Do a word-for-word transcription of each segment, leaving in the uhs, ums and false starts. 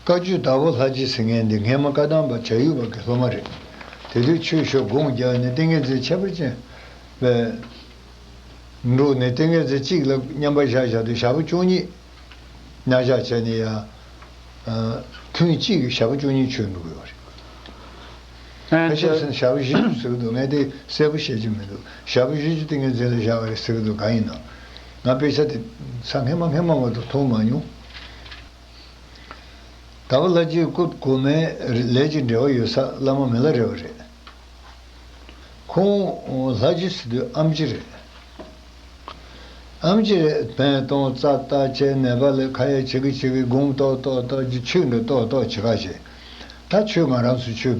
བཀའ་བརྒྱུད་དྭགས་པོ་ལྷ་རྗེ་ཟེར་མཁན་འདི་སྔས་མ་བཀའ་གདམས་པ་བྱ་ཡུལ་བ་གི་སློབ་མ་རེད། དེ་དུས་ཆོས་ཞུ་དགོངས་བརྒྱབ་ནས་ཏིང་ངེ་འཛིན་ཁྱད་པར་ཅན་པས་འགྲོ་ནས་ཏིང་ངེ་འཛིན་གཅིག་ལ་མཉམ་པར་བཞག་བཞག་དུས་ཞག་པོ་བཅུ་གཉིས་མཉམ་བཞག་བྱས་ནས་ཡང་ཐུན་གཅིག་གི་ཞག་པོ་བཅུ་གཉིས་ཆོས་འགྲོ་གི་ཡོད་རེད། ཕལ་ཆེར་ཟེར་ན་ཞག་པོ་བཞི་བཅུ་ཟེར་གི་འདུག་ངས་དེ་གསལ་པོ་བཤད་ཀྱི་མི་འདུག་ཞག་པོ་བཞི་བཅུ་ཏིང་ངེ་འཛིན་ལ་བཞག་པ་རེད་ཟེར་གི་འདུག་གང་ཡིན་ནམ། ང་དཔེ་ཆ་དེ་ས་སྔས་མ་སྔས་མ་བར་དུ་མཐོང་མ་མྱོང་། དྭགས་པོ་ལྷ་རྗེའི་སྐུ་གོང་མའི་ལས་ཀྱི་འབྲེལ་བ་ཡོད་ས་བླ་མ་མི་ལ་རས་པ་རེད། ཁོང་ལྷ་རྗེ་ཟེར་དུས་ཨེམ་ཆི་རེད། ཨེམ་ཆི་རེད། འབེན་གཏོང་རྩ་བཏགས་བྱས་ནད་པ་ལ་ཁ་ཡ་བྱེད་ཀི་བྱེད་ཀི་སྒོམ་ཏོག་ཏོག་ཏོག་ཅིག་ཆོས་འདྲ་ཏོག་ཏོག་བྱེད་ཁ་བྱེད། ད་ཆོས་ང་རང་ཚོ་ཆོས་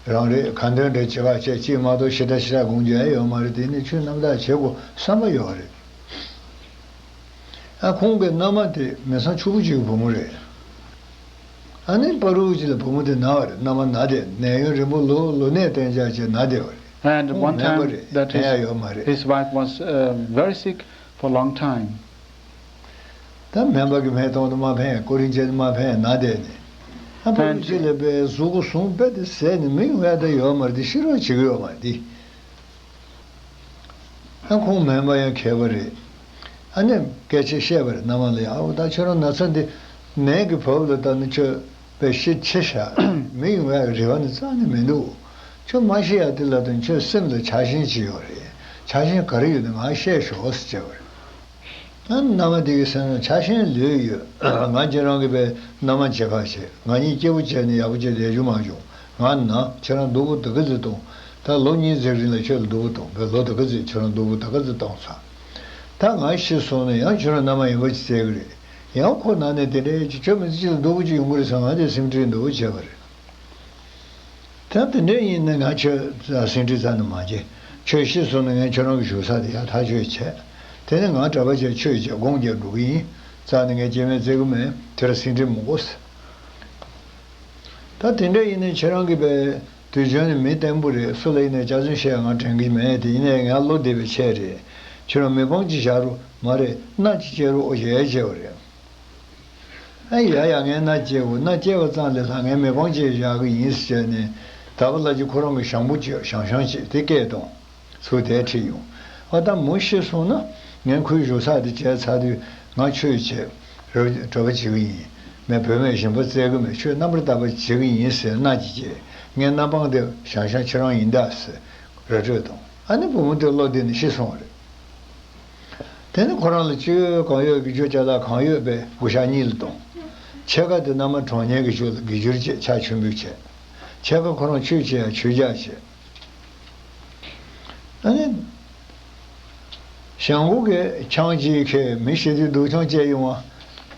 རང་རེད། ག་འདོན་འདྲ་བྱེད་ཁ་བྱེད་ཅིག་མ་གཏོགས་ཞེ་དྲག་ཞེ་དྲག་སྒོམ་རྒྱུ་ཡ་ཡོད་མ་རེད། དེ་ནི་ཆོས་རྣམ་དག་བྱེད་དགོས་བསམ་པ་ཡོད་རེད། ཨ་ཁོང་གི་མནའ་མ་དེ་མི་ཚང་ཕྱུག་པོ་ཅིག་གི་བུ་མོ་རེད། ཨ་ནི་བར་དུ་ཅིག་ལ་བུ་མོ་དེ་ན་བ་རེད། མནའ་མ་ན་བསྡད་ནད་ཡུན་རིང་པོ་ལོ་ལོ་ནད་བསྟེན་བྱས་བྱས་ན་བསྡད་པ་རེད། And one time that his, his wife was, uh, very sick for a long time. ད་སྨན་པ་གི་སྨན་གཏོང་དུ་མ་ཕན། ཀོ་རིན་ཅན་དུ་མ་ཕན་ན་བསྡད་ནས། ཨ་བར་དུ་ཅིག་ལ་པའི་གཟུགས་པོ་ཟུངས་དཔེ་དེ་ཟད་ནས་མི་ཡོང་ཡ་ད་ཡོད་མ་རེད། དེ་ཤི་རོགས་བྱེད་ཀྱི་ཡོད་མ་རེད་དེ། ཨ་ཁོང་སྨན་པ་ཡང་མཁས་པ་རེད། ཨ་ནི་སྐད་ཆ་བཤད་པ་རེད། མནའ་མ་ལ་ཡང་ཨ་འོ་ད་ཁྱོད་རང་ན་ཚ་འདི་ནད་ཀྱི་བབ་ལ་ད་ནི་ཁྱོད་དཔེ་ཤི་ཆེ་ཤག་མི་ཡོང་ཡག་རེ་བ་ནི་རྩ་ནས་མི་འདུག་ཁྱོད་མ་ཤི་ཡག་དེ་ལ་དང་ཁྱོད་སེམས་ལ་ཆགས་ཞེན་ཅིག་ཡོད་རེད། ཆགས་ཞེན་ག་རེ་ཡོད་ན་ང་བཤད་ཤོག་ཟེར་བྱས་པ་རེད། ཨ་མནའ་མ་དེ་གི་སེམས་ལ་ཆགས་ཞེན་ལོས་ཡོད། ང་ཁྱེད་རང་གི་པའི་མནའ་མ་བྱེད་ཁ་བྱེད། ང་གཉིས་སྐྱིད་པོ་བྱས་ནས་ཡག་པོ་བྱས་ལས་རྒྱུ་མ་བྱུང་། ང་ན་ཁྱེད་རང་སྡུག་པོ་ད་ག་ཚོད་གཏོང་། ད་ལོ་གཉིས་ཙམ་རིང་ལ་ཁྱོད་ལ་སྡུག་པོ་གཏོང་བས། ལོ་ད་ག་ཚོད་ཁྱེད་རང་སྡུག་པོ་ད་ག་ཚོད་གཏོང་ས། ད་ང་ཤི་སོང་ན་ཡང་ཁྱོད་རང་མནའ་མ་ཡིན་པ་ཅིག་བཙལ་གི་རེད། ཡང་ཁོ་ན་ནས་དེ་འདྲའི་ཅིག་ཁྱོད་མི་ཚེ་གཅིག་ལ་སྡུག་པོ་ཅིག་ཡོང་གི་རེད་ཟེར་ང་དེ་སེམས་ཁྲལ་འདུག་བྱས་པ་རེད། ད་དེ་འདྲ་ཡིན་ན་ང་ཁྱོད་སེམས་ཁྲལ་རྩ་ནས་མ་བྱེད། ཁྱོད་ཤི་སོང་ན་ངས་ཁྱོད་རང་གི་བཞུགས་ས་དེ་ཡང་ཐག་གཅོད་བྱས། དེ་ནས་ང་གྲྭ་པ་བྱས་ཆོས་བྱས་དགོངས་རྒྱག་འགྲོ་གི་ཡིན། རྩ་ནས་ངས་སྐྱེ་དམན་བཙལ་གི་མེད། དེ་ལ་སེམས་ཁྲལ་མི་དགོས། ད་དེ་འདྲ་ཡིན་ན་ཁྱེད་རང་གི་པའི་དུས་རྒྱུན་ནས་མི་བརྟན་པོ་རེད། སུ་ལ་ཡིན་ནའི་སྐྱག་རྫུན་བཤད་ང་དྲན་གི་མེད། དེ་ཡིན་ནའི་ང་བློ་བདེ་བའི་ཆེད་རེད། ཁྱོད་རང་མི་ཕམ་ཅིག་བཞག་རོགས། མ་རེད་མནའ་ཅིག་བཅད་རོགས། ཨོ་ཡ་ཡ་བྱས་པ་རེད། ཨ་ཡ་ཡ་ངས་མནའ་བཅད་དགོས། མནའ་བཅད་པ་ཙམ་ལས་ལྷག་ངས་མི་ཕམ་ཅིག་བཞག་གི་ཡིན་ཟེར་བྱས་ནས་དྭགས་པོ་ལྷ་རྗེ་ཁོ་རང་གི་ཞང་པོ་བྱས། ཞང་ཞང་བྱས་དེ་སྐད་བཏང་། ཚུར་དེ་ཁྲིད་ཡོང་། ཨ་ད་མོ་ཤི་སོང་ན་ངས་ཁོའི་བཞུགས་ས་དེ་བྱས་ཚར་དུས་ང་ཆོས་བྱས་གྲྭ་པ་བྱེད་གི་ཡིན། མོས་བུད་མེད་གཞན་པ་བཙལ་གི་མེད། ཁྱོད་རྣམ་པར་དག་པ་བྱེད་གི་ཡིན་ཟེར་མནའ་ཅིག་བཅད། ངའི་མནའ་འབངས་དེ་ཞང་ཞང་ཁྱེད་རང་ཡིན་ད་ཟེར་ར་སྤྲོད་བཏང་། ཨ་ནི་བུ་མོ་དེ་བློ་བདེ་ནས་ཤི་སོང་བ་རེད། དེ་ནི་ཁོ་རང་ལ་སྤྱོད་ཡོན་གང་ཡོད་ཀྱི་རྒྱུ་ཅ་ལག་གང་ཡོད་པའི་སྒོ་ཞག་གཉིས་ལ་གཏོང་། ཕྱེད་ཀ་དེ་མནའ་མ་གྲོངས་མཁན་གྱི་ཆོས་ལ་དགེ་སྦྱོར་བྱས། ཕྱག་མཆོད་འབུལ་བྱས། ཕྱེད་ཀ་ཁོ་རང་ཆོས་བྱེད་ཡ་ཆོས་རྒྱག་བྱས། ཨ་ནི། ཞང་པོ་གིས་ཆང་གཅིག་ཁེ་མི་ཤི་དུས་སྡུག་ཆང་བཅད་ཡོང་བ།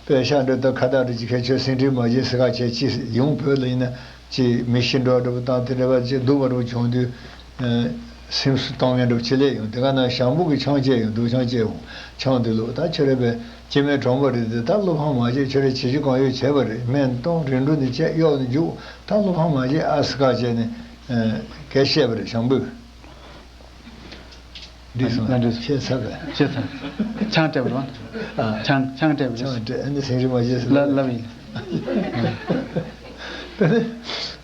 པད་ཤག་འདྲ་དང་ཁ་བཏགས་འདྲ་ཅིག་ཁེ་ཁྱོད་སེམས་ཁྲལ་མ་བྱེད་ཟེར་ཁ་བྱས་ཅི་ཡོང་བོད་ལ་ཡིན་ན་ཅི་མི་ཤི་འགྲོ་འགྲོ་བ་དང་དེ་འདྲ་བ་ཅི་སྡུག་པ་འགྲོ་བྱུང་དུས། སེམས་སུ་གཏོང་མཁན་འགྲོ་ཅི་ལས་ཡོང་། དེ་ག་ན་ཞང་པོ་གིས་ཆང་བཅད་ཡོང་། སྡུག་ཆང་བཅད་ཡོང་། ཆང་དེ་ལུ་ད་ཁྱོད་རེ་བས་སྐྱེ་དམན་གྲོངས་པ་རེད་དེ་ད་བློ་ཕམ་མ་བྱེད། ཁྱོད་རེ་བྱེད་རྒྱུ་གང་ཡོད་བྱས་པ་རེད། སྨན་གཏོང་རིམ་གྲོ་ནས་བྱས་གཡོག་ནས་རྒྱུག་ད་བློ་ཕམ་མ་བྱེད་ཨ་ཟེར་ཁ་བྱས་ནས་གས་བཤད་པ་རེད་ཞང་པོས། འགྲིག་སོང་། ང་འགྲིག་སོང་། ཁྱེད་ཚར་བས། ཁྱེད་ཚར། ཆང་སྤྲད་པ་རེད་བ། ཨ། ཆང་ཆང་སྤྲད་པ་རེད། ཆང་སྤྲད། ཨ་ནི་སེམས་ཁྲལ་མ་བྱེད་ཟེར་ལབ་ལབ་ཡིན། དེ་ནས་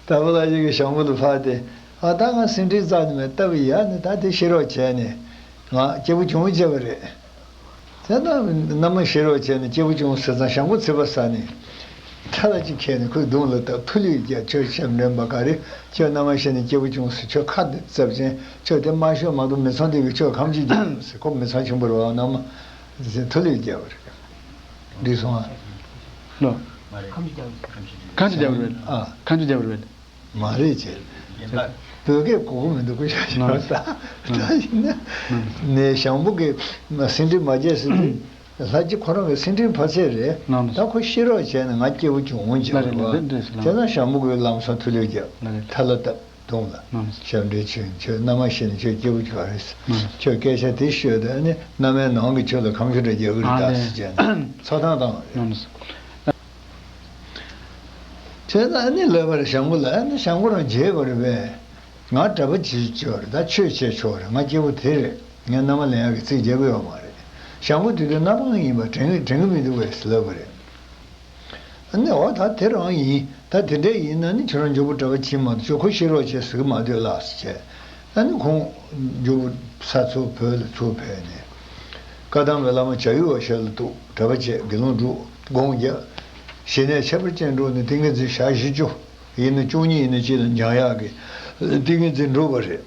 དྭགས་པོ་ལྷ་རྗེ་གིས་ཞང་པོ་ལ་ཕར་དེ། ཨ་ད་ང་སེམས་ཁྲལ་རྩ་ནས་མེད། ལྟ་བུ་ཡ་ནི་ད་དེ་ཤི་རོགས་བྱས་ནས་ང་སྐྱིད་པོ་བྱུང་བྱས་པ་རེད། དེ་ན་མནའ་མ་ཤི་རོགས་བྱས་ནས་སྐྱིད་པོ་བྱུང་ཟེར་ཙང་ཞང་པོ་ཚིག་པ་ཟ་ནས། ཐལ་བ་ཅིག་ཁྱེར་ནས་ཁོའི་གདོང་ལ་བཏབ། ཐུགས་ལུས་རྒྱག་ཁྱོད་ཞབས་འདྲེན་པ་ག་རེ། ཁྱོད་མནའ་མ་ཤི་ནས་སྐྱིད་པོ་བྱུང་ཟེར། ཁྱོད་ཁ་འདི་བཙབ་ཅན། ཁྱོད་དེ་མ་ཤོད་མ་གཏོགས་མི་ཚང་འདི་གིས་ཁྱོད་ཁམ་ཅིག་རྒྱག་ཟེར། ཁོ་མི་ཚང་ཆེན་པོ་རེད་བ། མནའ་མ་ཟེར་ཐུགས་ལུས་རྒྱག་པ་རེད། འགྲིག་སོང་ཨ། ལོ། ཁམ་ཅིག་རྒྱག་པ་རེད། ཨ། ཁམ་ཅིག་རྒྱག་པ་རེད། མ་རེད་ཅེས། བོད་སྐད་གོ་གི་མི་འདུག་གོ་ཤ་ཤ་ད། ད་ཡིན་ན། ནས་ཞང་པོ་གིས་སེམས་ཁྲལ་མ་བྱེད་ཟེར་དུས། ལྷ་རྗེ་ཁོ་རང་གི་སེམས་ཁྲལ་ཕར་ཚད་རེད། ད་ཁོ་ཤི་རོགས་བྱས་ན་ང་སྐྱིད་པོ་བྱུང་འོང་ཅེས་པ། དེ་ན་ཞང་པོ་གིས་ལམ་སང་ཐུགས་ལུས་རྒྱབ། ཐལ་བ་བཏབ་གདོང་ལ། ཞབས་འདྲེན་ཆོས་ཁྱོད་མནའ་མ་ཤི་ནས་ཁྱོད་སྐྱིད་པོ་བྱུང་བ་རེད། ཁྱོད་སྐད་ཆ་དེ་ཤོད་དུས་ཨ་ནི་མནའ་མའི་ནང་གི་ཁྱོད་ལ་ཁམ་ཆུ་འདྲ་རྒྱག་གི་རེད་ད་ཟེར་བྱས་ནས་ཚོགས་ཐང་བཏང་བ་རེད། བྱས་ཙང་ཨ་ནི་ལབ་པ་རེད། ཞང་པོ་ལ་ཨ་ནི་ཞང་པོ་རང་བརྗེད་པ་རེད་པས། ང་གྲྭ་པ་བྱེད་ཆོག་རེད། ད་ཆོས་བྱེད་ཆོག་རེད། ང་སྐྱིད་པོ་དེ་རེད། ངས་མནའ་མ་ལེན་ཡག་གི་རྩིས་རྒྱག་གི་ཡོད་མ་རེད། ཞང་པོ་དེ་དུས་མནའ་མ་ཡིན་པ་དྲན་གི་དྲན་གི་མི་འདུག་པས་ལབ་པ་རེད། ཨ་ནི་འོ་ད་དེ་རང་ཡིན། ད་དེ་འདྲ་ཡིན་ན་ནི་ཁྱོད་རང་མགྱོགས་པོ་གྲྭ་པ་ཕྱིན་མ་གཏོགས་ཁྱོད་ཁོ་ཤི་རོགས་བྱེད་ཟེར་གི་མ་སྡོད་ལགས་ཟེར་བྱས། ཨ་ནི་ཁོང་མགྱོགས་པོ་ས་ཚུར་བོད་ལ་ཚུར་ཕེབས་ནས། བཀའ་གདམས་པའི་བླ་མ་བྱ་ཡུལ་བ་ཞབས་ལ་གཏུགས། གྲྭ་པ་བྱས། དགེ་སློང་བསྒྲུབས། སྒོམ་བརྒྱབ། ཞི་གནས་ཁྱད་པར་ཅན་འགྲུབ་ནས་ཏིང་ངེ་འཛིན་ཞག་བཞི་བཅུ། ཡིན་ན་བཅུ་གཉིས་ཡིན་ན་གཅིག་ལ་འཇམ་ཡག་གི་ཏིང་ངེ་འཛིན་འགྲུབ་པ་རེད།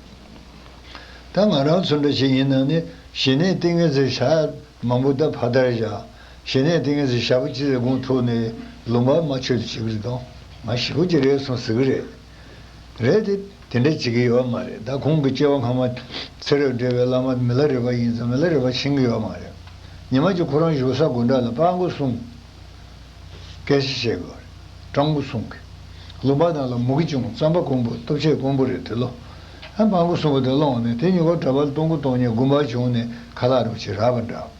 ད་ང་རང་ཚོ་འདྲ་ཞིག་ཡིན་ན་ནི་ཞི་གནས་ཏིང་ངེ་འཛིན་ཞག་མང་པོ་ད་ཕར་བདར་བཞག། ཞི་གནས་ཏིང་ངེ་འཛིན་ཞག་པོ་གཅིག་ལ་སྒོམ་ཐུབ་ནས་ལུང་པ་མ་ཆོད་དུ་བྱེད་ཀྱི་རེད་དོ། ང་ཞེ་པོ་ཅིག་རེད་སོང་ཟེར་གི་རེད། རེད་དེ། དེ་འདྲ་བྱེད་ཀྱི་ཡོད་མ་རེད། ད་ཁོང་གི་སྐྱེ་བ་སྔ་མ་ཚེ་རབས་འབྲེལ་བའི་བླ་མ་མི་ལ་རས་པ་ཡིན་ཙང་མི་ལ་རས་པ་ཤེས་ཀྱི་ཡོད་མ་རེད། ཉི་མ་གཅིག་ཁོ་རང་བཞུགས་ས་དགོན་གྲྭ་ལ་སྤྲང་པོ་གསུམ་སྐད་ཆ་བཤད་དགོས་རེད། སྤྲང་པོ་གསུམ་གྱིས། ལུང་པ་ནང་ལ་མུ་གེ་བྱུང་། རྩམ་པ་དཀོན་པོ། སྟོབས་ཆེ་དཀོན་པོ་རེད་དེ་ལོ། ཨ་སྤྲང་པོ་གསུམ་པོ་དེ་སློང་ནས་དེ་གཉིས་ཀ་གྲྭ་པ་ལ་སྟོང་གུ་སྟོང་ཉེས་དགོངས་པ་བྱུང་ནས་ཁ་ལག་རོགས་བྱེད་རག་པ་འདྲ།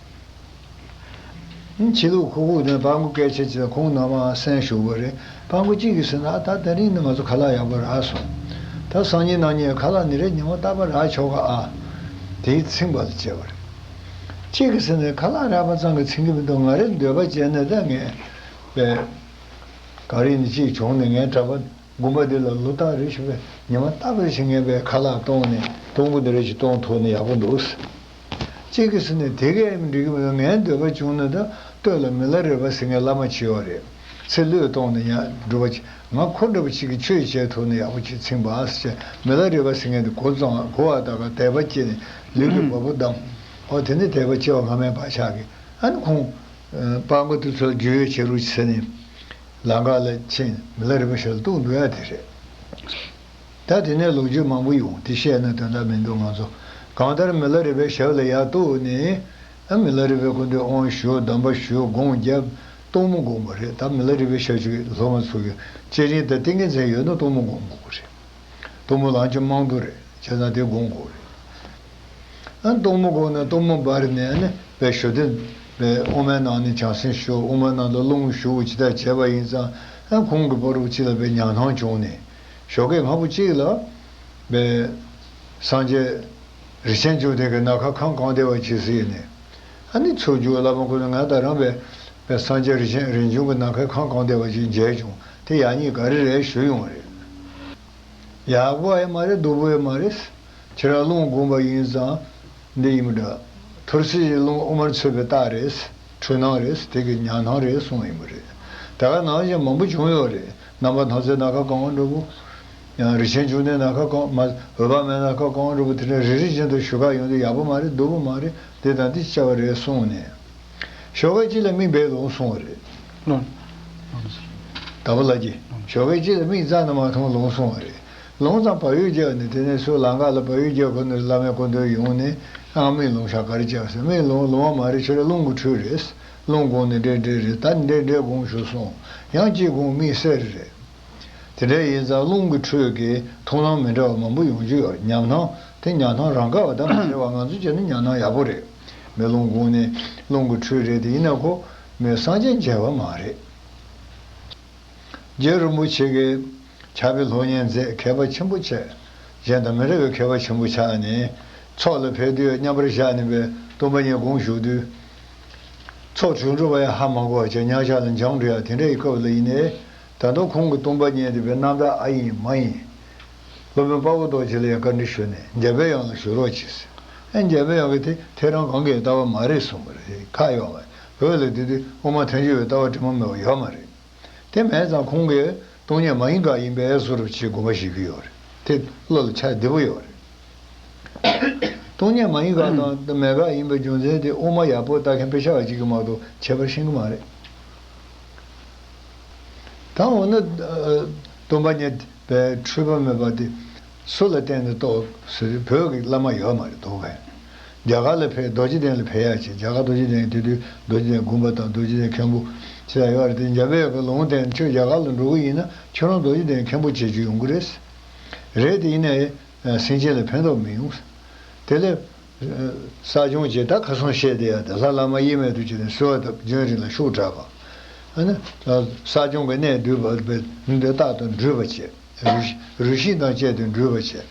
ཕྱི་ལུགས་ཁུག་ཁུག་ནས་སྤྲང་པོ་སྐད་ཆ་བྱེད། ཁོང་ནང་མ་སེམས་ཞུགས་པ་རེད། སྤྲང་པོ་གཅིག་གིས་ཟེར་ན། ཨ་ད་དེ་རིང་ནི་ང་ཚོ་ཁ་ལག་ཡག་པོ་རག་སོང་། ད་སང་ཉིན་གནངས་ཉིན་ཁ་ལག་ནི་རེ་ཉི་མ་རྟག་པར་རག་ཆོག་ག་ཨ། དེའི་ཚིག་པ་ལ་བྱས་པ་རེད། གཅིག་གིས་ཟེར་ནས་ཁ་ལག་རག་པ་ཙམ་གྱིས་ཚིམ་གྱི་མི་འདུག། ང་རེ་འདོད་པ་བྱས་ནས་ད་ངས་པས་ག་རེ་ནི་གཅིག་བྱུང་ནས་ངའི་གྲྭ་པ་དགོན་པ་འདི་ལ་ལོ་ལྟར་རེ་བཞིན་པས་ཉི་མ་རྟག་པར་ཞིག་ངས་པས་ཁ་ལག་གཏོང་ནས་སྟོང་གུ་འདི་རེ་ཞིག་གཏོང་ཐུབ་ན་ཡག་པོ་འདུག། གཅིག་གིས་ཟེར་ནས་དེ་གས་འགྲིག་གི་མི་འདུག། ངའི་འདོད་པ་བྱུང་ན་ད་སྟོད་ལ་མི་ལ་རས་པ་ཟེར་མཁན་བླ་མ་ཅིག་ཡོད་རེད། ཚེ་བློས་གཏོང་ནས་ཡང་སྒྲུབ་པ་ཅིག། ང་ཁོ་འདྲ་པོ་ཅིག་གིས་ཆོས་བྱེད་ཐུབ་ན་ཡག་པོ་ཅིག་ཚིམ་པ་ཟེར། མི་ལ་རས་པ་ཟེར་མཁན་དེ་འགོ་བཙོང་གོ་བ་ད་ག་དད་པ་སྐྱེས་ནས་ལུས་ཀྱི་བ་སྤུ་བསྡམས། ཨོ་དེ་ནས་དད་པ་སྐྱེ་བ་སྔ་མའི་བག་ཆགས་ཀྱིས། ཨ་ནི་ཁོང་སྤྲང་པོ་དེ་ཚོ་རྒྱུས་ཡོད་བྱེད་རོགས་ཟེར་ནས་ལམ་ཁ་ལ་ཕྱིན། མི་ལ་རས་པ་ཞབས་ལ་གཏུགས་འདུག་ཡ་དེ་རེད། ད་དེ་ནས་ལོ་རྒྱུས་མང་པོ་ཡོང་། དེ་བཤད་ན་དོན་དག་མི་འདུག། ང་ཚོ་གང་ལྟར་མི་ལ་རས་པའི་ཞབས་ལ་ཡར་གཏུགས་ནས། ཨ་མི་ལ་རས་པའི་སྐུ་མདུན་དབང་ཞུ། གདམས་པ་ཞུ། སྒོམ་བརྒྱབ། གཏོར་མ་སྒོམ་པ་རེད། ད་མི་ལ་རས་པའི་ཞབས་ཞུ་སློབ་མ་ཚོ་གི་སྤྱན་རས་གཟིགས་ཏིང་ངེ་འཛིན་ཡོད་ན་གཏོར་མ་སྒོམ་དགོས་རེད། གཏོར་མ་ལང་ཆ་མང་དུ་རེད། བྱས་ཙང་དེ་སྒོམ་དགོས་རེད། ཨ་གཏོར་མ་སྒོམ་ནས་གཏོར་མ་འབར་ནས་ནི་པའི་ཞོ་དེ་པའི་དབུ་མའི་ནང་ནས་བྱང་སེམས་ཞུ། དབུ་མའི་ནང་དུ་རླུང་ཞུ་ཅི་ལྟར་བྱས་པ་ཡིན་ཙང་། ཨ་ཁོང་གི་པོ་རུ་ཅི་ལ་པའི་ཉམས་སྣང་བྱུང་ནས་ཞོགས་ཀས་སྔ་པོ་གཅིག་ལ་པའི་སངས་རྒྱས་རིན་ཆེན་འབྱུང་ལྡན་གྱི་ནམ་མཁའ་ཁམས་གང་བདེ་བ་ཅིག་གཟིགས་ནས། ཨ་ནི་ཚུར་རྒྱུགས། བླ་མ་སྐུ་ན་ང་ད་རང་པའི་པའི་སངས་རྒྱས་རིན་ཆེན་རིན་འབྱུང་གི་ནམ་མཁའ་ཁམས་གང་བདེ་བ་ཅིག་མཇལ་བྱུང་། དེ་ཡག་ཉེས་ག་རེ་རེད་ཞུ་ཡོང་བ་རེད། ཡག་པོ་ཡང་མ་རེད། སྡུག་པོ་ཡང་མ་རེད། ཁྱེད་རང་རླུང་སྒོམ་པ་ཡིན་ཙང་འདི་ཡིན་པ་འདྲ། ཐུར་སེལ་གྱི་རླུང་དབུ་མར་ཚུད་པའི་རྟགས་རེད། འཁྲུལ་སྣང་རེད། དེ་གི་ཉམས་སྣང་རེད་གསུངས་ཡིན་པ་རེད། ད་ག་ནང་བཞིན་མང་པོ་བྱུང་ཡོད་རེད། ནང་པ་སྣང་ཚད་ནམ་མཁའ་གང་བ་འདྲ་པོ། ཡང་རིན་ཆེན་འབྱུང་ལྡན་ནམ་མཁའ་གང་མ། འོད་དཔག་མེད་ནམ་མཁའ་གང་བ་འདྲ་པོ། དེ་འདྲ་རེ་རེ་བཞིན་དུ་ཞུ་ག་ཡོང་དུས་ཡག་པོ་མ་རེད། སྡུག་པོ་མ་རེད། དེ་དང་དེ་བྱ་བ་རེད་གསུངས་ནས། ཞོགས་ཀས་གཅིག་ལ་མིག་སྦས་ལོང་སོང་བ་རེད། ལོང་། ལོང་། དྭགས་པོ་ལགས་ཀྱིས་ཞོགས་ཀས་གཅིག་ལ་མིག་རྩ་ནས་མ་མཐོང་ལོང་སོང་བ་རེད། ལོང་ཙང་བག་ཡོད་རྒྱག་ནས་དེ་ནས་སུ་ལམ་ཁ་ལ་བག་ཡོད་རྒྱག་གོ་ནས་བླ་མའི་སྐུ་མདུན་ཡོང་ནས། ཨ་མིག་ལོང་ཤག་ག་རེ་བྱས་ཟེར། མིག་ལོང་ལོང་བ་མ་རེད། ཁྱོད་རང་རླུང་གི་འཁྲུལ་རེད། རླུང་སྒོམ་ནས་འདྲེ་འདྲེ་རེད། ད་འདྲེ་འདྲེ་སྒོམ་ཞུ་སོང་། ཡང་གཅིག་སྒོམ་མིག་གསལ་རེད། དེ་འདྲ་ཡིན་ཙང་རླུང་གི་འཁྲུལ་གྱིས་མཐོང་སྣང་མི་འདྲ་བ་མང་པོ་ཡོང་རྒྱུ་ཡོད་རེད། ཉམས་སྣང་དེ་ཉམས་སྣང་རང་ག་བ་དང་མ་བྲལ་བ་ང་ཚོ་བྱས་ན་ཉམས་སྣང་ཡག་པོ་རེད། མི་རླུང་སྒོམ་ནས་རླུང་གི་འཁྲུལ་རེད་དེ། ཡིན་ན་ཁོ་མི་སངས་རྒྱས་མཇལ་བ་མ་རེད། རྗེ་རིན་པོ་ཆེ་གིས་ཕྱག་དཔེ་སློབ་གཉེར་མཛད། མཁས་པ་ཆེན་པོ་བྱས། གཞན་དང་མི་འདྲ་བའི་མཁས་པ་ཆེན་པོ་ཆགས་ནས་ཚོགས་ལ་ཕེབས་དུས་མཉམ་པར་བཞག་ནས་པའི་སྟོན་པ་ཉིད་དགོངས་བཞུགས་དུས། ཚོགས་དྲུག་འགྲོ་བ་ཡང་ཧ་མ་གོ་བ་བྱས། ཉག་ཆག་ལ་འགྱངས་འགྲོ་ཡ་དེ་འདྲ་ཡི་སྐབས་ལ་ཡིན་ནའི། ད་དུང་ཁོང་གི་སྟོན་པ་ཉིད་དེ་པའི་རྣམ་ཐར་ཨ་ཡིན་མ་ཡིན། སློབ་དཔོན་དཔའ་བོ་རྡོ་རྗེ་ལ་ཡང་བཀའ་འདྲི་ཞུས་ནས་འཇམ་དཔལ་དབྱངས་ལ་ཞུ་རོགས་གྱིས། ཨེ་འཇམ་དཔལ་དབྱངས་ཀྱིས་དེ་ཐད་རང་གང་གའི་ལྟ་བ་མ་རེད་གསུངས་པ་རེད། ཁ་ཡོད་མ་རེད། བོད་ལ་དེ་དུས་དབུ་མ་ཐལ་འགྱུར་བའི་ལྟ་བ་དྲི་མ་མེད་པ་ཡོད་མ་རེད། དེ་མེད་ཙང་ཁོང་གིས་སྟོང་ཉིད་མ་ཡིན་དགག་ཡིན་པའི་བཟོ་འདྲ་ཅིག་དགོངས་པ་བཞེས་ཀྱི་ཡོད་རེད། དེ་བློ་ལ་འཆར་བདེ་པོ་ཡོད་རེད། སྟོང་ཉིད་མ་ཡིན་དགག་དང་མེད་དགག་ཡིན་པའི་རྒྱུ་མཚན་དེ་དབུ་མ་ཡག་པོ་ལྟ་མཁན་དཔེ་ཆ་བ་ཅིག་གིས་མ་གཏོགས་ཁྱད་པར་ཤེས་ཀྱི་མ་རེད། ད་འོ་ན་སྟོན་པ་ཉིད་པའི་འཁྲུལ་པ་མེད་པ་དེ་སུ་ལ་བརྟེན་ནས་རྟོགས་ཟེར་དུས་བོད་ཀྱི་བླ་མ་ཡོད་མ་རེད་འདུག་གས། རྒྱ་གར་ལ་ཕེབས། རྡོ་རྗེ་གདན་ལ་ཕེབས་ཡ་བྱས། རྒྱ་གར་རྡོ་རྗེ་གདན་གྱི་དེ་དུས་རྡོ་རྗེ་གདན་དགོན་པ་དང་རྡོ་རྗེ་གདན་མཁན་པོ་ཆེ་ཡ་ཡོད་རེད་དེ། འཇམ་དཔལ་གྱི་ལུང་བསྟན། ཁྱོད་རྒྱ་གར་ལ་འགྲོ་གི་ཡིན་ན་ཁྱོད་རང་རྡོ་རྗེ་གདན་མཁན་པོ་བྱེད་རྒྱུ་ཡོང་གི་རེད། རེད་དེ་ཡིན་ནའི་སེམས་ཅན་ལ་ཕན་ཐོགས་མི་ཡོང་། དེ་ལས་ཨ་གསག་སྦྱོང་བྱས། ད་ཁ་སང་བཤད་དེ་ཡ་དེ་ལྷ་བླ་མ་དབྱེར་མེད་དུ་བྱས་ནས་གསོལ་བ་བཏབ། རྒྱུན་རིང་ལ་ཤུགས་དྲག་པ། ཨ་ནི་གསག་སྦྱོང་གི་གནད་བསྡུས་པ་བས་ནི་འདི་རྟག་ཏུ་འགྲུས་པ་བྱས། རུས་རུས་ཤིང་དང་བཅས་ཏེ་འགྲུས་པ་བྱས།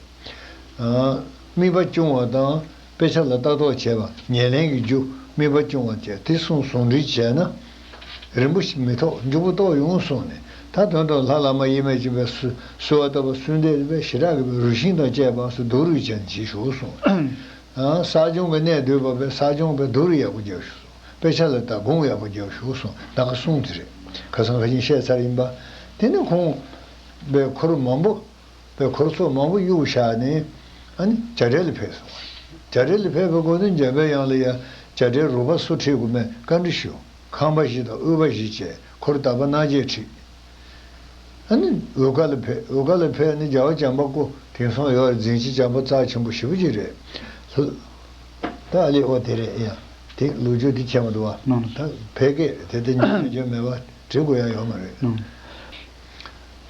ཨ་དམིགས་པ་སྐྱོང་བ་དང་དཔེ་ཆ་ལ་ལྟ་རྟོག་བྱས་པ། ཉེར་ལེན་གྱི་རྒྱུ་དམིགས་པ་སྐྱོང་བ་བྱས། དེ་གསུམ་ཟུང་འབྲེལ་བྱས་ན། རིང་པོ་ཞིག་མི་ཐོགས། མགྱོགས་པོ་རྟོགས་ཡོང་གསུངས་ནས། ད་དོན་དུ་ལྷ་བླ་མ་དབྱེར་མེད་ཀྱིས་པའི་གསོལ་བ་བཏབ་པ་གསོལ་འདེབས་པའི་ཞེ་དྲག་གི་རུས་ཤིང་དང་བཅས་པ་སུ་རྡོ་རུས་ཅན་གྱིས་བཞུགས་གསུངས། ཨ། ས་སྐྱོང་གི་གནས་བསྡུས་པ་པའི་ས་སྐྱོང་པའི་རྡོ་རུས་ཡག་པོ་རྒྱབ་བཞུགས་སོང་། དཔེ་ཆ་ལ་ད་དགོངས་ཡག་པོ་རྒྱབ་བཞུགས་སོང་། ད་ག་གསུངས་དེ་རེད། ཁ་སང་ཁ་ཉིན་བཤད་ཚར་ཡིན་པ། དེ་ནི་ཁོང་པའི་འཁོར་མང་པོ། པའི་འཁོར་ཚོགས་མང་པོ་གཡུགས་བཞག་ནས། ཨ་ནི་རྒྱ་གྲལ་ལ་ཕེབས་སོང་བ། རྒྱ་གྲལ་ལ་ཕེབས་པའི་སྐབས་དུ་འཇམ་པའི་དབྱངས་ལ་ཡང་རྒྱ་གྲལ་རོགས་པ་སུ་ཁྲིད་དགོས་མེད་བཀའ་འདྲི་ཞུ། ཁང་པ་བཞི་དང་དབུས་པ་བཞི་བཅས་འཁོར་དག་པ་སྣ་བརྒྱད་ཁྲིད། ཨ་ནི་འོལ་ཁ་ལ་ཕེབས། འོལ་ཁ་ལ་ཕེབས་ནས་རྒྱལ་བ་བྱམས་པ་སྐུ་དེང་སང་ཡོད་རེད། འཛིན་སྤྱི་བྱམས་པ་རྩ་ཆེན་པོ་ཞེ་པོ་ཅིག་རེད། ད་ཨ་ལི་ཨོ་དེ་རེད་ཡ། དེ་ལོ་རྒྱུས་དེ་ཁྱད་མ་འདུག་བ། ད་ཕལ་སྐད་རེད་དེ། དེ་ཉན་རྒྱུ་མེད་པ་འབྲི་དགོས་ཡ་ཡོད་མ་རེད།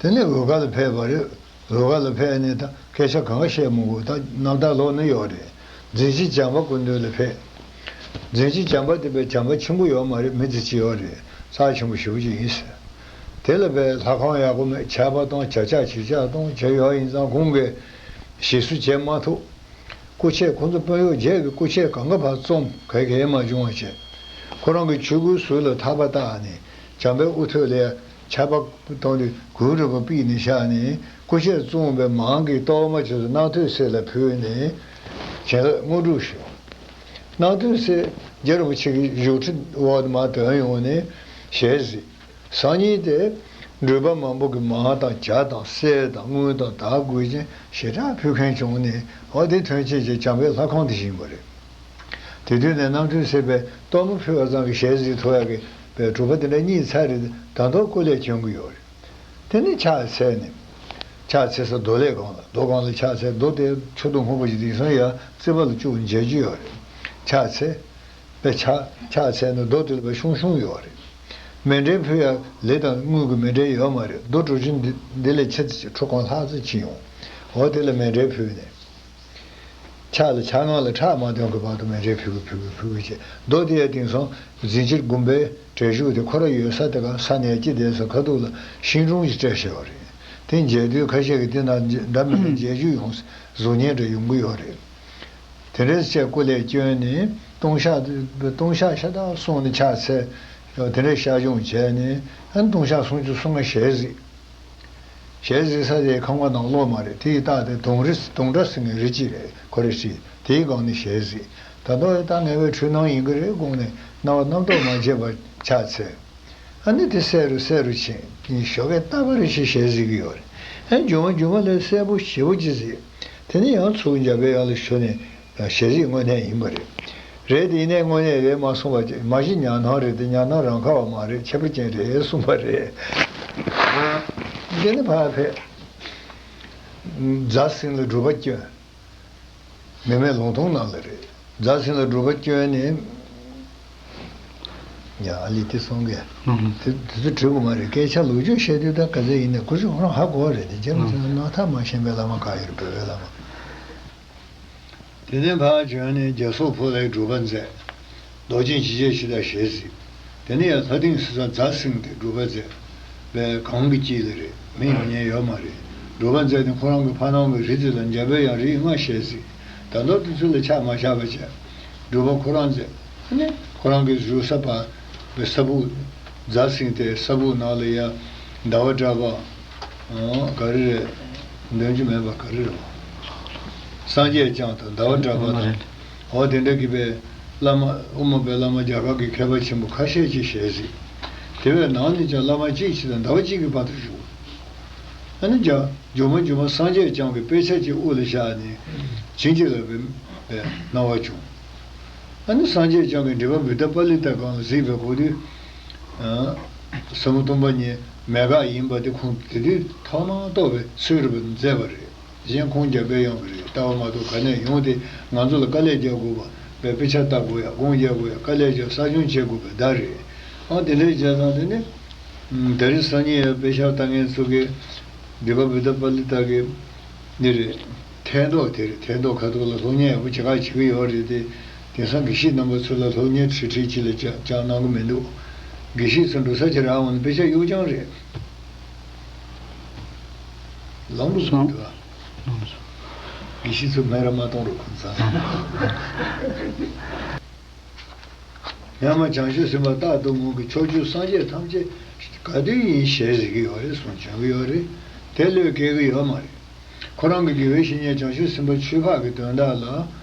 དེ་ནས་འོལ་ཁ་ལ་ཕེབས་པ་རེད། འོལ་ཁ་ལ་ཕེབས་ནས་ད་སྐད་ཆ་གང་ག་བཤད་མི་དགོས། ད་རྣམ་ཐར་ལོག་ནི་ཡོད་རེད། འཛིན་སྤྱི་བྱམས་པ་སྐུ་མདུན་ལ་ཕེབས། འཛིན་སྤྱི་བྱམས་པ་དེ་བས་བྱམས་པ་ཆེན་པོ་ཡོད་མ་རེད། མི་དེ་ཅི་ཡོད་རེད། རྩ་ཆེན་པོ་ཞེ་པོ་ཅིག་ཡིན་ཟེར། དེ་ལ་བས་ལྷ་ཁང་ཡག་པོ་མེད། ཆར་པ་གཏོང་། བྱ་ཆག་བྱི་ཆག་གཏོང་བྱས་ཡོད་ཡིན་ཙང་ཁོང་གིས་ཞེ་སུ་བྱེད་མ་ཐུབ། སྐུ་མཆེད་ཁོང་ཚོ་དཔོན་གཡོག་བརྒྱད་ཀྱི་སྐུ་མཆེད་གང་ག་ཕར་བཙོང་། ག་གེ་མ་བྱུང་བ་བྱས། ཁོ་རང་གི་ཆོས་གོས་ཟུར་ལ་ཐག་པ་བཏགས་ནས་བྱམས་པའི་དབུ་ཐོད་ལ་ཡ་ཆར་པ་གཏོང་དུས་གུར་རིལ་པོ་ཕུད་ནས་བཞག་ནས་སྐུ་མཆེད་བཙོངས་པའི་མང་གི་གཏོར་མ་ཆེ་སུ་རྣག་ཐོད་གསེར་ལ་ཕུལ་ནས་བྱིན་རླབས་དངོས་གྲུབ་ཞུས། རྣག་ཐོད་གསེར་རྒྱལ་རིན་པོ་ཆེ་གི་བཞུགས་ཁྲི་འོག་ཏུ་མར་ཐོན་ཡོང་ནས་ཞལ་གཟིགས། སང་ཉིན་དེ་འགྲུལ་པ་མང་པོ་གི་མང་དང་ཇ་དང་གསེར་དང་དངུལ་དང་དར་གོས་ཅན་ཞེ་དྲག་ཕུལ་མཁན་བྱུང་ནས། འོ་དེ་ཐོན་སྐྱེད་ཀྱི་བྱམས་པའི་ལྷ་ཁང་དེ་བཞེངས་པ་རེད། དེ་དུས་ནས་རྣམ་ཐོས་སྲས་པས་གཏོར་མ་ཕུལ་བ་ཙམ་གྱིས་ཞལ་གཟིགས་ཐུབ་ཡག་གི་པའི་གྲུབ་པ་དེ་འདྲ་རྙེད་ཚར་རེད། ད་དུང་སྐུ་ལས་བསྐྱོན་གྱི་ཡོད་རེད། དེ་ནས་ཕྱག་འཚལ་ནས། ཕྱག་འཚལ་ས་རྡོ་ལས་སྒང་ལ། རྡོ་སྒང་ལ་ཕྱག་འཚལ། རྡོ་དེ་ཆུ་རྡོ་སྔོན་པོ་ཞིག་དེང་སང་ཡང་རྩིག་པ་ལ་བཅུག་མཇལ་རྒྱུ་ཡོད་རེད། ཕྱག་འཚལ། པའི་ཕྱག་ཕྱག་འཚལ་ནས་རྡོ་དེ་ལ་བས་ཤོང་ཤོང་ཡོད་རེད། མཎྜལ་ཕུལ་ཡག་ལི་དང་དངུལ་གྱི་མཎྜལ་ཡོད་མ་རེད། རྡོ་གྲུ་ཆུན་འདི་འདི་ལས་ཆེ་ཙམ་ཅིག་ཁྲོ་གང་ལྷག་ཙམ་ཅིག་ཡོང་། འོ་དེ་ལ་མཎྜལ་ཕུལ་ནས། ཕྱག་ལ་ཕྱག་ངང་ལ་ཁྲག་མ་ཐོན་གྱི་བར་དུ་མཎྜལ་ཕུལ་གི་ཕུལ་གི་ཕུལ་གི་བྱས། རྡོ་དེ་ཡང་དེང་སང་རྫིང་ཕྱིར་དགོན་པའི་བྲེ་ཤུག་དེ་ཁོ་ར་ཡོད་ས་དེ་ག་ས་ནས་ཀྱི་དེ་ས་ཁ་ཐུག་ལ་ཤིང་སྒྲོམ་ཞིག་སྤྲད་བཞག་པ་རེད། དེ་མཇལ་དུས་ཁ་ཤས་ཀྱིས་དེ་ན་འདྲ་མི་འདྲ་མཇལ་རྒྱུ་ཡོང་། གཟུགས་བརྙན་འདྲ་ཡོང་གི་ཡོད་རེད། དེ་འདྲས་བྱས་སྐུ་ལས་བསྐྱོན་ནས་ལྟུང་བཤགས་ལྟུང་བཤགས་ཤ་སྟག་སོང་ནས་ཕྱག་འཚལ། དེ་འདྲས་བཤགས་སྦྱོང་བྱས་ནས་ཨ་ལྟུང་བཤགས་སུམ་ཅུ་སོ་ལྔ་ཞལ་གཟིགས། ཞལ་གཟིགས་ས་དེ་ཁང་པ་ནང་ལོགས་མ་རེད། དེ་ཡི་ལྟག་དེ་དུང་རི་དུང་སྒྲ་ཟེར་མཁན་རི་གཅིག་རེད། ཁོ་རེ་ཧྲིལ་དེའི་སྒང་ནས་ཞལ་གཟིགས། ད་དུང་ད་ངེས་པའི་འཁྲུལ་སྣང་ཡིན་གྱི་རེད་དགོངས་ནས་རྣ་བ་རྣམ་རྟོག་མ་བྱས་པར་ཕྱག་འཚལ། ཨ་ནི་དེ་གསལ་རུ་གསལ་རུ་ཕྱིན། ཞོགས་ཀས་རྟག་པར་ཞིག་ཞལ་གཟིགས་ཀྱི་ཡོད་རེད། ཨ་མཇུག་མ་མཇུག་མ་ལས་གསལ་པོ་ཞེ་པོ་ཅིག་གཟིགས། དེ་ནས་ཡང་ཚུར་འཇམ་པའི་དབྱངས་ལ་ཞུ་ནས་ཞལ་གཟིགས་དངོས་གནས་ཡིན་པ་རེད། རེད་དེ་ཡིན་ནའི་དངོས་གནས་རེད་མ་གསུངས་པ་ཅིག་མ་གཞི་ཉམས་སྣང་རེད་དེ། ཉམས་སྣང་རང་ཁ་བ་མ་རེད། ཁྱད་པར་ཅན་རེད་གསུངས་པ་རེད། དེ་ནས་ཕར་ཕེབས། རྫ་སེང་ལ་སྒྲུབ་པ་བསྐྱོན། མི་མེད་ལུང་སྟོང་ནང་ལ་རེད། རྫ་སེང་ལ་སྒྲུབ་པ་བསྐྱོན་ནས། ཡ་ཨ་ལི་དེ་སོང་གས། ཨང་། དེ་དེ་ཚོ་བྲི་དགོས་མ་རེད། སྐད་ཆ་ལོ་རྒྱུས་བཤད་དུས་ད་ག་ཚད་ཡིན་ནའི་ཁོ་ཚོས་ཁོ་རང་ཧ་གོ་བ་རེད་དེ། རྗེས་མ་ཚོས་རྣག་ཐག་མ་ཤེས་པའི་བླ་མ་ག་ཡོད་རེད། བོད་པའི་བླ་མ། དེ་ནས་ཕར་བྱོན་ནས་རྒྱ་སོག་ཕོ་ལྷའི་སྒྲུབ་པ་མཛད། རྡོ་རྗེ་འཇིགས་བྱེད་ཕྱི་དང་ཞལ་གཟིགས། དེ་ནས་ཡང་ལྷ་སྡིངས་སུ་རྫ་སེང་དེ་སྒྲུབ་པ་མཛད། པས་གངས་ཀྱི་དཀྱིལ་ལ་རེད། མི་ཡོང་མཁན་ཡོད་མ་རེད། སྒྲུབ་པ་མཛད་ནས་ཁོ་རང་གི་ཕ་ནང་གི་རི་དེ་ལ་འཇམ་པའི་དབྱངས་རིགས་ལྔ་ཞལ་གཟིགས། ད་མདོ་དེ་ཚོ་ལ་ཆ་མ་བཞག་པ་བྱས། སྒྲུབ་པ་ཁོ་རང་མཛད། ཨ་ནི་ཁོ་རང་གི་བཞུགས་ས་ཕར་པའི་ས་སྦུག་རྫ་སེང་དེ་ས་སྦུག་ནང་ལ་ཡ་ཟླ་བ་གྲགས་པ། ཨོ་ག་རེ་རེད། འདོན་རྒྱུ་མེད་པ་ག་རེ་རེད་བ། སངས་རྒྱས་བསྐྱངས་དང་ཟླ་བ་གྲགས་པ་དང་། ཨོ་དེ་འདྲ་གི་པའི་བླ་མ་དབུ་མ་པའི་བླ་མ་རྒྱ་གར་གྱི་མཁས་པ་ཆེན་པོ་ཁ་ཤས་ཀྱིས་ཞལ་གཟིགས། དེ་བས་ནང་ནས་ཀྱང་བླ་མ་གཅིག་གཅིག་དང་ཟླ་བ་གཅིག་གི་བར་དུ་བཞུགས། ཨ་ནི་རྒྱ་མཇུག་མ་མཇུག་མ་སངས་རྒྱས་བསྐྱངས་ཀྱི་དཔེ་ཆ་གཅིག་དབུ་ལ་བཞག་ནས་བྱིན་གྱིས་བརླབས་པའི་སྣང་བ་བྱུང་། ཨ་ནི་སངས་རྒྱས་བསྐྱངས་ཀྱི་འགྲེལ་པ་བུདྡྷ་པཱ་ལི་ཏ་སྒང་ལ་གཟིགས་པའི་སྐབས་དུས། ཟབ་མོ་སྟོང་པ་ཉིད་མེད་དགག་ཡིན་པ་དེ་ཁོང་དེ་དུས་ཐོག་མར་རྟོགས་པའི་ཚུལ་རེད་པ་མཛད་པ་རེད། གཞན་ཁོང་རྒྱ་བལ་ཡོང་གི་རེད། ལྟ་བ་མ་གཏོགས་ག་ནས་ཡོང་། དེ་ང་ཚོ་ལ་དཀའ་ལས་རྒྱག་དགོས་པ་པའི་དཔེ་ཆ་ལྟ་དགོས་ཡ། དགོངས་རྒྱག་དགོས་ཡ། དཀའ་ལས་རྒྱག་གསར་སྦྱོང་བྱེད་དགོས་པའི་བརྡ་རེད། ཨ་དེ་འདྲའི་བྱས་ཙང་དེ་ནི། ད་རེས་སང་ཉིན་ཡང་དཔེ་ཆ་ལྟ་མཁན་ཚོ་གིས་འགྲེལ་པ་བུདྡྷ་པཱ་ལི་ཏ་གི་འདི་རེད། ཐད་མདོག་དེ་རེད། ཐད་མདོག་ཁ་ཐུག་ལ་སློབ་གཉེར་ཡག་པོ་བྱེད་ག་བྱེད་ཀྱི་ཡོད་རེད་དེ། དེང་སང་དགེ་བཤེས་རྣམ་པ་ཚོ་ལ་སློབ་གཉེར་ཁྲིད་ཁྲིད་ཅིག་ལ་ཅང་ཅང་གནང་གི་མི་འདུག་དགེ་བཤེས་ཚོ་འགྲོ་ས་ཅིག་རག་འོང་ན་དཔེ་ཆ་གཡུག་རྐྱང་རེད། ལམ་བུ་བཟང་འདུག་ཨ། དགེ་བཤེས་ཚོ་སྨད་ར་མ་གཏོང་རོགས་ཁོང་ཚང་། ཡང་མ་བྱང་ཆུབ་སེམས་དཔའ་རྟག་ཏུ་ངུ་གི་ཕྱོགས་བཅུའི་སངས་རྒྱས་ཐམས་ཅད་ག་དུས་ཡིན་ཞེས་ཟེར་གྱི་ཡོད་རེད་གསུངས་བྱུང་གི་ཡོད་རེད། དེ་བློས་འགེལ་གྱི་ཡོད་མ་རེད། ཁོ་རང་གི་དགེ་བའི་བཤེས་གཉེན་བྱང་ཆུབ་སེམས་དཔའ་ཆོས་འཕགས་ཀྱི་དོན་དག་ལ་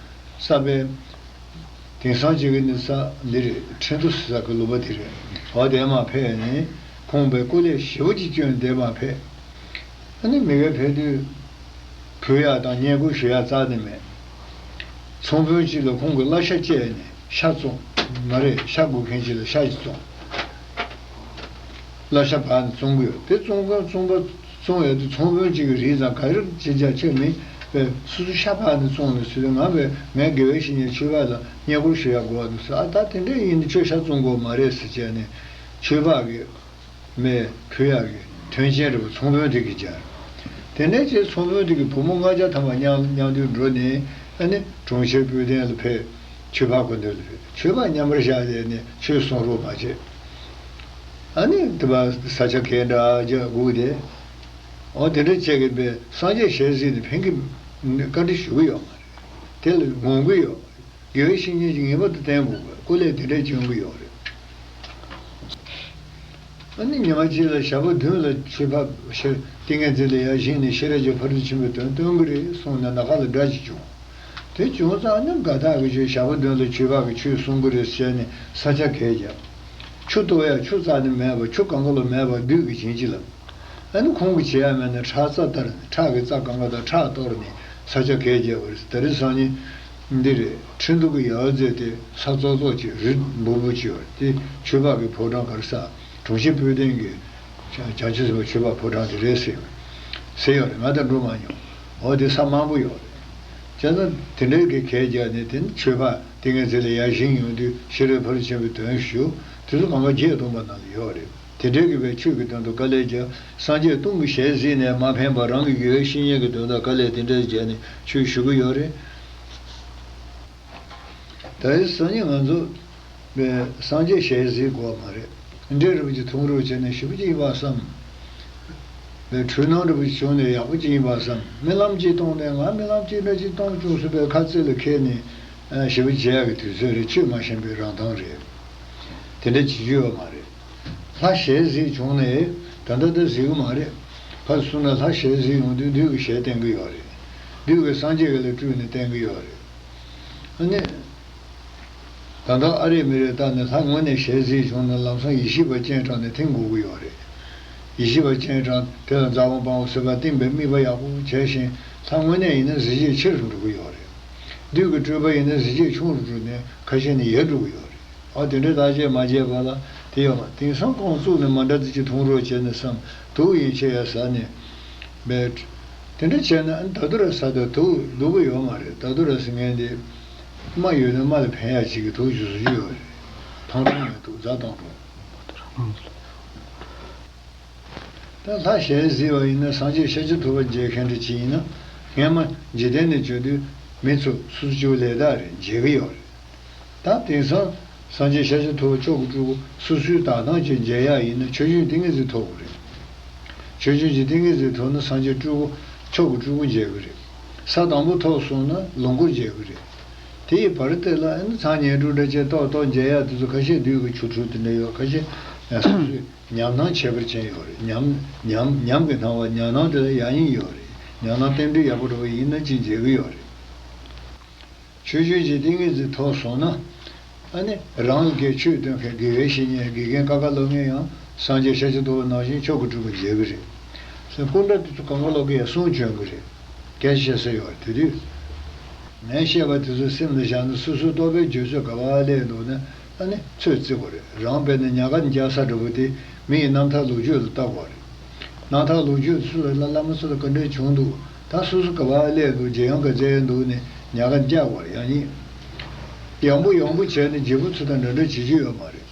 ས་པའི་དེང་སང་ཅིག་གི་ནི་ས་འདི་རེད། ཁྲིན་ཏུ་ཟེར་ས་གི་ལུང་པ་དེ་རེད། འོ་དེ་མ་ཕེབས་ནས་ཁོང་པའི་སྐུ་ལས་ཞེ་པོ་ཅིག་བསྐྱོན་དེ་མ་ཕེབས། ཨ་ནི་མི་གའི་ཕེབས་དུས་ཕུལ་ཡག་དང་བསྙེན་བཀུར་ཞུ་ཡག་རྩ་ནས་མེད། ཚོང་དཔོན་གཅིག་ལ་ཁོང་གི་བསླབ་བྱ་བཅད་ནས་ཤ་བཙོང་། མ་རེད། ཤ་དགོས་མཁན་གཅིག་ལ་ཤ་ཞིག་བཙོང་། བསླབ་བྱ་བར་ནས་བཙོང་གི་ཡོད། དེ་བཙོང་མཁན་བཙོང་པ་བཙོང་ཡོད་དུས་ཚོང་དཔོན་གཅིག་གི་རིགས་དང་ག་རེ་ཅི་བྱ་ཆོད་མིན་པས་སོ་སོ་ཤ་བར་ནས་བཙོང་ནས་ཟེར་དུས་ང་བས་ངའི་དགེ་བའི་བཤེས་གཉེན་ཆོས་འཕགས་ལ་བསྙེན་བཀུར་ཞུ་ཡག་དགོས་པ་འདུག་ཟེར། ཨ་ད་དེ་འདྲ་ཡིན་ན་ཁྱོད་ཤ་བཙོང་དགོས་མ་རེད་ཟེར་བྱས་ནས་ཆོས་འཕགས་ཀྱི་མེ་ཕུལ་ཡག་གི་དོན་རྐྱེན་རེ་བ་ཚོང་དཔོན་དེ་གིས་སྦྱར། དེ་ནས་ཅིག་ཚོང་དཔོན་དེ་གིས་བུ་མོ་ལྔ་བརྒྱ་ཐམ་པ་མཉམ་མཉམ་དུ་འགྲོ་ནས་ཨ་ནི་གྲོང་ཁྱེར་སྤོས་ལྡན་ལ་ཕེབས། ཆོས་འཕགས་སྐུ་མདུན་ལ་ཕེབས། ཆོས་འཕགས་མཉམ་པར་བཞག་བྱས་ནས་ཆོས་གསུང་རོགས་མ་བྱས། ཨ་ནི་དེ་བ་ས་ཆ་གས་འདྲ་རྒྱག་སྒུག་དེ། འོ་དེ་འདྲ་བྱས་ཀྱི་པའི་སངས་རྒྱས་ཞལ་གཟིགས་ནས་ཕན་གི་བཀའ་འདྲི་ཞུ་གི་ཡོད་མ་རེད། དེ་ལ་ངོམ་གི་ཡོད་མ་རེད། དགེ་བའི་བཤེས་གཉེན་གྱིས་ངེས་པར་དུ་བསྟེན་དགོས་པའི་སྐུ་ལས་དེ་འདྲའི་བྱུང་གི་ཡོད་རེད། ཨ་ནི་ཉི་མ་གཅིག་ལ་ཞག་པོ་བདུན་ལ་ཆོས་འཕགས་ཤེར་ཏིང་ངེ་འཛིན་ལ་ཡར་བཞེངས་ནས་ཤེས་རབ་ཀྱི་ཕ་རོལ་ཏུ་ཕྱིན་པའི་དོན་སྟོན་གྱི་རེད་གསུངས་ནས་ནམ་མཁའ་ལ་སྒྲ་ཅིག་བྱུང་། དེ་བྱུང་ཙང་ནི་དགའ་ཐག་གི་ཆོས་ཞག་པོ་བདུན་ལ་ཆོས་འཕགས་ཀྱིས་ཆོས་གསུང་གི་རེད་ཟེར་ནས་ས་ཆ་གས་བརྒྱབ། ཆུ་གཏོར་ཡག་ཆུ་རྩ་ནས་མེད་པ། ཆུ་གང་ག་ལ་མེད་པ་བདུད་ཀྱིས་བྱིན་གྱིས་བརླབས། ཨ་ནི་ཁོང་གིས་བྱེད་ཡ་མེད་ན་ཁྲག་རྩ་གཏོར་ནས་ཁྲག་གི་རྩ་གང་ག་དང་ཁྲག་གཏོར་ནས་ས་ཆ་གས་བརྒྱབ་པ་རེད། ད་རེས་སང་ཉིན་འདི་རེད། ཁྲིན་ཏུ་གི་ཡར་རྩེ་དེ་ས་ཙོག་ཙོག་ཅིག་རི་འབུར་འབུར་ཅིག་ཡོད་རེད། དེ་ཆོས་འཕགས་ཀྱི་ཕོ་བྲང་ག་རེ་ཟེར། གྲོང་ཁྱེར་སྤོས་ལྡན་གྱི་བྱང་བྱང་ཆུབ་སེམས་དཔའ་ཆོས་འཕགས་ཕོ་བྲང་དེ་རེད་ཟེར་ཟེར་ཡོད་རེད། ང་ད་འགྲོ་མ་མྱོང་། འོ་དེ་ས་མང་པོ་ཡོད་རེད། བྱས་ཙང་དེ་འདྲའི་གི་གས་བརྒྱབ་ནས་དེ་ནི་ཆོས་འཕགས་ཏིང་ངེ་འཛིན་ལ་ཡར་བཞེངས་ཡོང་དུས་ཤེས་རབ་ཕ་རོལ་ཏུ་ཕྱིན་པའི་དོན་ཞུ། དེ་ཚོ་གང་ག་བརྒྱད་སྟོང་པ་ནང་ལ་ཡོད་རེད། དེ་འདྲའི་གི་བའི་ཆོས་ཀྱི་དོན་དུ་དཀའ་ལས་བརྒྱབ། སངས་རྒྱས་སྟོང་གི་ཞལ་གཟིགས་ནས་མ་ཕན་པར་རང་གི་དགེ་བའི་བཤེས་གཉེན་གྱི་དོན་དུ་དཀའ་ལས་དེ་འདྲ་བརྒྱབ་ནས་ཆོས་ཞུ་གི་ཡོད་རེད། ད་རེས་སང་ཉིན་ང་ཚོ་བའི་སངས་རྒྱས་ཞལ་གཟིགས་དགོས་མ་རེད། འདྲེ་རིན་པོ་ཆེ་འཐུང་རོགས་བྱས་ནས་ཞེ་པོ་ཅིག་ཡིན་པ་བསམ། བའི་འཁྲུལ་སྣང་རིན་པོ་ཆེ་བྱུང་ནས་ཡག་པོ་ཅིག་ཡིན་པ་བསམ། རྨི་ལམ་ཅིག་མཐོང་ནས་ང་རྨི་ལམ་ཅིག་འདྲ་ཅིག་མཐོང་བྱུང་ཟེར་བའི་ཁ་རྩེ་ལ་འཁྱེར་ནས་ཞེ་པོ་བྱེད་ཡག་གི་དུས་ཚོད་རེད། ཆོས་མ་ཤེས་པའི་རང་མཐོང་རེད། དེ་འདྲ་བྱེད་རྒྱུ་ཡོད་མ་རེད། ལྷ་ཞལ་གཟིགས་བྱུང་ནས་ད་ལྟ་ད་གཟིགས་ཀྱི་མ་རེད། ཕར་གསུངས་ན་ལྷ་ཞལ་གཟིགས་ཡོང་དུས་བདུད་ཀྱི་ཞལ་བསྟན་གྱི་ཡོད་རེད། བདུད་ཀྱི་སངས་རྒྱས་ཀྱི་ལ་སྤྲུལ་ནས་བསྟན་གྱི་ཡོད་རེད། ཨ་ནི། ད་ལྟ་ཨ་རེ་མི་རེ་བལྟས་ནས་ལྷ་དངོས་གནས་ཞལ་གཟིགས་བྱུང་ན་ལམ་སང་ཡེ་ཤེས་པ་སྤྱན་དྲངས་ནས་ཐིམ་དགོས་ཀྱི་ཡོད་རེད། ཡེ་ཤེས་པ་སྤྱན་དྲངས་དེ་ལ་ཛ་འོག་པ་འོག་སེ་པ་བསྟིམ་པའི་དམིགས་པ་ཡག་པོ་བྱས་ཤིང་ལྷ་དངོས་གནས་ཡིན་ན་གཟི་བརྗིད་ཆེ་རུ་འགྲོ་གི་ཡོད་རེད། བདུད་ཀྱི་སྤྲུལ་པ་ཡིན་ན་གཟི་བརྗིད་ཆུང་རུ་འགྲོ་ནས་ཁ་ཤས་ནི་ཡལ་འགྲོ་གི་ཡོད་རེད། ཨ་དེ་འདྲའི་བརྟག་དཔྱད་མ་བྱས་པ་ལ་དེ་ཡོད་མ། དེང་སང་ཁོང་བཙུགས་ནས་མ་འདྲ་ཙི་ཅིག་འཐུང་རོགས་བྱས་ནས་བསམ། དུག་ཡིན་ཆེ་ཡ་ཟ་ནས་མེད། དེ་འདྲ་བྱས་ན་ཨ་ནི་ད་དུ་ར་ཟ་དུས་དུག་སྡུག་གི་ཡོད་མ་རེད། ད་དུ་ར་ཟ་མཁན་དེ་རྨ་ཡོད་ན་རྨ་ལ་ཕན་ཡ་ཅིག་གི་དུག་ཅིག་བཟོ་རྒྱུ་ཡོད་རེད། ཐང་ཐང་མེད་དུག་རྫ་ཐང་འགྲོ། ད་ལྷ་ཞལ་གཟིགས་པ་ཡིན་ན་སངས་རྒྱས་ཤཱཀྱ་ཐུབ་པ་མཇལ་མཁན་འདྲ་ཅིག་ཡིན་ན་སྔན་མ་འཇིག་རྟེན་ནས་བྱོན་དུས་མི་ཚོ་སོ་སོ་སྐྱེ་བོ་ལས་དག་རེད། མཇལ་གི་ཡོད་རེད། ད་དེང་སང་སངས་རྒྱས་ཤཱཀྱ་ཐུབ་པ་མཆོག་གི་སྤྲུལ་སྐུ་སོ་སོའི་དག་ཐང་ཅིག་མཇལ་ཡག་ཡིན་ན་ཆོས་སྐྱོང་ཏིང་ངེ་འཛིན་ཐོབ་དགོས་རེད། ཆོས་སྐྱོང་གི་ཏིང་ངེ་འཛིན་ཐོབ་ན་སངས་རྒྱས་སྤྲུལ་སྐུ་མཆོག་གི་སྤྲུལ་སྐུ་མཇལ་གི་རེད། ས་དང་པོ་ཐོབ་སོང་ན་ལོངས་སྐུ་མཇལ་གི་རེད། དེ་ཡི་བར་དེ་ལ་ཨ་ནི་ཚངས་བསྙེན་སྒྲུབ་འདྲ་བྱས་ཏོག་ཏོག་མཇལ་ཡག་དེ་ཚོ་ཁ་ཤས་བདུད་ཀྱི་ཆོ་འཕྲུལ་དེ་འདྲ་ཡོད། ཁ་ཤས་ཡང་སོ་སོའི་ཉམས་སྣང་ཁྱད་པར་ཅན་ཡོད་རེད། ཉམས་ཉམས་ཉམས་ཀྱི་སྣང་བ་ཉམས་སྣང་དེ་ལ་ཡང་སྙིང་ཡོད་རེད། ཉམས་སྣང་རྟེན་འབྲེལ་ཡག་པོ་འགྲོ་བ་ཡིན་ན་ཅིག་མཇལ་གི་ཡོད་རེད། ཆོས་སྐྱོང་གི་ཏིང་ངེ་འཛིན་ཐོབ་སོང་ན། ཨ་ནི་རང་ལ་དགེ་ཆོས་སྟོན་མཁན་དགེ་བའི་བཤེས་གཉེན་དགེ་རྒན་ཀ་ཁ་སློབ་མཁན་ཡང་སངས་རྒྱས་ཤཱཀྱ་ཐུབ་པ་ནང་བཞིན་མཆོག་གི་སྤྲུལ་སྐུ་མཇལ་གི་རེད། སྐུ་འདྲ་དེ་ཚོ་གང་ག་ལོག་གི་ཡང་གསུང་བྱོན་གི་རེད། སྐད་ཆ་བཤད་ས་ཡོད་རེད། དེ་དུས་ངས་བཤད་པ་དེ་ཚོ་སེམས་ལ་བཞག་ན་སོ་སོའི་རྟོགས་པའི་བརྗོད་ཚོད་ག་པར་སླེབས་འདུག་ན་ཨ་ནི་ཚོད་རྩི་དགོས་རེད། རང་དཔེར་ན་ཉ་ག་འཇའ་ས་འདྲ་པོ་དེ་མི་ཡི་རྣམ་ཐར་ལོ་རྒྱུས་ལ་བལྟ་དགོས་རེད། རྣམ་ཐར་ལོ་རྒྱུས་སུ་ལ་བླ་མ་སུ་ལ་ག་འདྲས་བྱུང་འདུག་ད་སོ་སོ་ག་པར་སླེབས་འདུག་རྗེས་ཡང་ག་ཚད་འདུག་ནས་ཉ་ག་འཇའ་བར་ཡང་ཡིན། ཡང་པོ་ཡང་པོ་བྱས་ནས་རྗེ་བོ་ཚོ་དང་འདྲ་འདྲ་བྱེད་རྒྱུ་ཡོད་མ་རེད།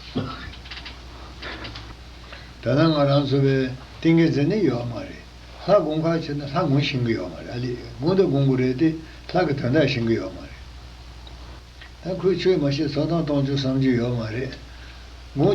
ད་ལྟ་ང་རང་ཚོ་བའི་ཏིང་ངེ་འཛིན་ནི་ཡོད་མ་རེད། ལྷ་སྒོམ་ཁ་བྱས་ན་ལྷ་ངོ་ཤེས་གི་ཡོད་མ་རེད། ཨ་ལས་སྒོམ་དང་སྒོམ་དགོས་རེད་དེ་ལྷ་གི་དོན་དག་ཤེས་གི་ཡོད་མ་རེད། ད་ཁོས་ཆོས་མ་བཤད་ཚོགས་གཏམ་གཏོང་རྒྱུ་བསམ་རྒྱུ་ཡོད་མ་རེད། སྒོམ།